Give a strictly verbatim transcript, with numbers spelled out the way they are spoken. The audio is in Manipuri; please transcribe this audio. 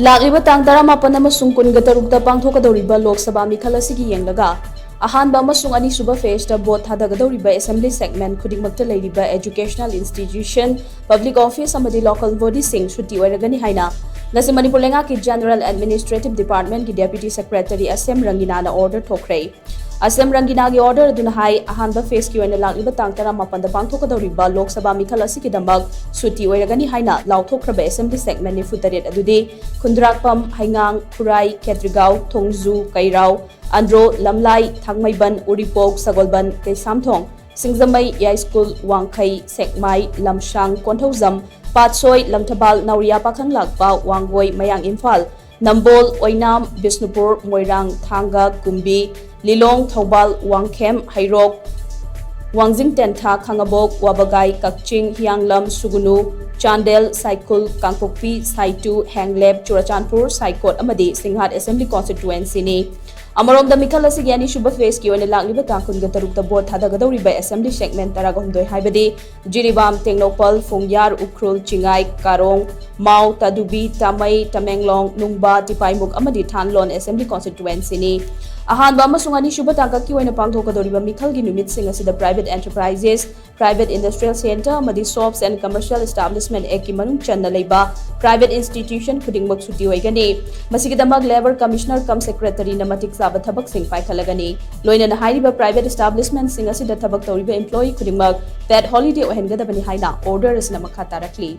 ꯂꯥꯛꯂꯤꯕ ꯇꯥꯡ ꯇꯔꯥꯃꯥꯄꯟ ꯑꯃꯁꯨꯡ ꯀꯨꯟꯒ ꯇꯔꯨꯛꯇ ꯄꯥꯡꯊꯣꯛꯀꯗꯧꯔꯤꯕ ꯂꯣꯛ ꯁꯚꯥ ꯃꯤꯈꯜ ꯑꯁꯤꯒꯤ ꯌꯦꯡꯂꯒ, ꯑꯍꯥꯟꯕ ꯑꯃꯁꯨꯡ ꯑꯅꯤꯁꯨꯕ ꯐꯦꯁꯇ ꯚꯣꯠ ꯊꯥꯗꯒꯗꯧꯔꯤꯕ ꯑꯦꯁꯦꯝꯕ꯭ꯂꯤ ꯁꯦꯒꯃꯦꯟ ꯈꯨꯗꯤꯡꯃꯛꯇ ꯂꯩꯔꯤꯕ ꯑꯦꯖꯨꯀꯦꯁꯅꯦꯜ ꯏꯟꯁꯇꯤꯇ꯭ꯌꯨꯁꯟ, ꯄꯕ꯭ꯂꯤꯛ ꯑꯣꯐꯤꯁ ꯑꯃꯗꯤ ꯂꯣꯀꯦꯜ ꯕꯣꯗꯤꯁꯤꯡ ꯁꯨꯇꯤ ꯑꯣꯏꯔꯒꯅꯤ ꯍꯥꯏꯅ ꯉꯁꯤ ꯃꯅꯤꯄꯨꯔ ꯂꯩꯉꯥꯛꯀꯤ ꯖꯦꯅꯔꯦꯜ ꯑꯦꯗꯃꯤꯅꯤꯁꯇ꯭ꯔꯦꯇꯤꯚ ꯗꯤꯄꯥꯔꯠꯃꯦꯟꯒꯤ ꯗꯦꯄ꯭ꯌꯨꯇꯤ ꯁꯦꯀ꯭ꯔꯦꯇꯔꯤ ꯑꯁꯦꯝ ꯔꯪꯒꯤꯅꯥꯅ ꯑꯣꯔꯗꯔ ꯊꯣꯛꯈ꯭ꯔꯦ꯫ ꯑꯁꯦꯝ ꯔꯪꯒꯤꯅꯥꯒꯤ ꯑꯣꯔꯗꯔ ꯑꯗꯨꯅ ꯍꯥꯏ, ꯑꯍꯥꯟꯕ ꯐꯦꯁꯀꯤ ꯑꯣꯏꯅ ꯂꯥꯛꯂꯤꯕ ꯇꯥꯡ ꯇꯔꯥꯃꯥꯄꯟꯗ ꯄꯥꯡꯊꯣꯛꯀꯗꯧꯔꯤꯕ ꯂꯣꯛ ꯁꯚꯥ ꯃꯤꯈꯜ ꯑꯁꯤꯒꯤꯗꯃꯛ ꯁꯨꯇꯤ ꯑꯣꯏꯔꯒꯅꯤ ꯍꯥꯏꯅ ꯂꯥꯎꯊꯣꯛꯈ꯭ꯔꯕ ꯑꯦꯁꯦꯝꯕ꯭ꯂꯤ ꯁꯦꯒꯃꯦꯟ ꯅꯤꯐꯨ ꯇꯔꯦꯠ ꯑꯗꯨꯗꯤ ꯈꯨꯟꯗ꯭ꯔꯥꯛꯄꯝ, ꯍꯩꯉꯥꯡ, ꯈꯨꯔꯥꯏ, ꯈꯦꯇ꯭ꯔꯤꯒꯥꯎ, ꯊꯣꯡꯖꯨ, ꯀꯩꯔꯥꯎ, ꯑꯟꯗ꯭ꯔꯣ, ꯂꯝꯂꯥꯏ, ꯊꯥꯡꯃꯩꯕꯟ, ꯎꯔꯤꯄꯣꯛ, ꯁꯒꯣꯜꯕꯟ, ꯀꯩꯁꯥꯝꯊꯣꯡ, ꯁꯤꯡꯖꯃꯩ, ꯌꯥꯏꯁ꯭ꯀꯨꯜ, ꯋꯥꯡꯈꯩ, ꯁꯦꯛꯃꯥꯏ, ꯂꯝꯁꯥꯡ, ꯀꯣꯟꯊꯧꯖꯝ, ꯄꯥꯠꯁꯣꯏ, ꯂꯪꯊꯕꯥꯜ, ꯅꯥꯎꯔꯤꯌꯥ, ꯄꯥꯈꯪꯂꯥꯛꯄ, ꯋꯥꯡꯒꯣꯏ, ꯃꯌꯥꯡ ꯏꯝꯐꯥꯜ, ꯅꯝꯕꯣꯜ, ꯑꯣꯏꯅꯥꯝ, ꯕꯤꯁꯅꯨꯄꯨꯔ, ꯃꯣꯏꯔꯥꯡ, ꯊꯥꯡꯒ, ꯀꯨꯝꯕꯤ, ꯂꯤꯂꯣꯡ, ꯊꯧꯕꯥꯜ, ꯋꯥꯡꯈꯦꯝ, ꯍꯩꯔꯣꯛ, ꯋꯥꯡꯖꯤꯡ ꯇꯦꯟꯊꯥ, ꯈꯥꯉꯕꯣꯛ, ꯋꯥꯕꯒꯥꯏ, ꯀꯛꯆꯤꯡ, ꯍꯤꯌꯥꯡꯂꯝ, ꯁꯨꯒꯨꯅꯨ, ꯆꯥꯟꯗꯦꯜ, ꯁꯥꯏꯈꯨꯜ, ꯀꯥꯡꯄꯣꯛꯄꯤ, ꯁꯥꯏꯇꯨ, ꯍꯦꯡꯂꯦꯞ, ꯆꯨꯔꯆꯥꯟꯄꯨꯔ, ꯁꯥꯏꯀꯣꯠ ꯑꯃꯗꯤ ꯁꯤꯡꯍꯥꯠ ꯑꯦꯁꯦꯝꯕ꯭ꯂꯤ ꯀꯣꯟꯁꯇꯤꯇ꯭ꯋꯦꯟꯁꯤꯅꯤ꯫ ꯑꯃꯔꯣꯝꯗ ꯃꯤꯈꯜ ꯑꯁꯤꯒꯤ ꯑꯅꯤꯁꯨꯕ ꯐꯦꯁꯀꯤ ꯑꯣꯏꯅ ꯂꯥꯛꯂꯤꯕ ꯇꯥꯡ ꯀꯨꯟꯒ ꯇꯔꯨꯛꯇ ꯚꯣꯠ ꯊꯥꯗꯒꯗꯧꯔꯤꯕ ꯑꯦꯁꯦꯝꯕ꯭ꯂꯤ ꯁꯦꯒꯃꯦꯟ ꯇꯔꯥꯒ ꯍꯨꯝꯗꯣꯏ ꯍꯥꯏꯕꯗꯤ ꯖꯤꯔꯤꯕꯥꯝ, ꯇꯦꯡꯅꯧꯄꯜ, ꯐꯣꯡꯌꯥꯔ, ꯎꯈ꯭ꯔꯨꯜ, ꯆꯤꯡꯉꯥꯏ, ꯀꯥꯔꯣꯡ, ꯃꯥꯎ, ꯇꯥꯗꯨꯕꯤ, ꯇꯥꯃꯩ, ꯇꯃꯦꯡꯂꯣꯡ, ꯅꯨꯡꯕ, ꯇꯤꯄꯥꯏꯃꯨꯛ ꯑꯃꯗꯤ ꯊꯥꯟꯂꯣꯟ ꯑꯦꯁꯦꯝꯕ꯭ꯂꯤ ꯀꯣꯟꯁꯇꯤꯇ꯭ꯋꯦꯟꯁꯤꯅꯤ꯫ ꯑꯍꯥꯟꯕ ꯑꯃꯁꯨꯡ ꯑꯅꯤꯁꯨꯕ ꯇꯥꯡꯀꯛꯀꯤ ꯑꯣꯏꯅ ꯄꯥꯡꯊꯣꯛꯀꯗꯧꯔꯤꯕ ꯃꯤꯈꯜꯒꯤ ꯅꯨꯃꯤꯠꯁꯤꯡ ꯑꯁꯤꯗ private enterprises, private industrial centre ꯑꯃꯗꯤ Shops and Commercial Establishment Act ꯀꯤ ꯃꯅꯨꯡ ꯆꯟꯅ ꯂꯩꯕ private institution ꯈꯨꯗꯤꯡꯃꯛ ꯁꯨꯇꯤ ꯑꯣꯏꯒꯅꯤ꯫ ꯃꯁꯤꯒꯤꯗꯃꯛ Labour Commissioner cum Secretary ꯅ ꯃꯇꯤꯛ ꯆꯥꯕ ꯊꯕꯛꯁꯤꯡ ꯄꯥꯏꯈꯠꯂꯒꯅꯤ꯫ ꯂꯣꯏꯅꯅ ꯍꯥꯏꯔꯤꯕ private establishment ꯁꯤꯡ ꯑꯁꯤꯗ ꯊꯕꯛ ꯇꯧꯔꯤꯕ employee ꯈꯨꯗꯤꯡꯃꯛ paid holiday ꯑꯣꯏꯍꯟꯒꯗꯕꯅꯤ ꯍꯥꯏꯅ order ꯑꯁꯤꯅ ꯃꯈꯥ ꯇꯥꯔꯛꯂꯤ꯫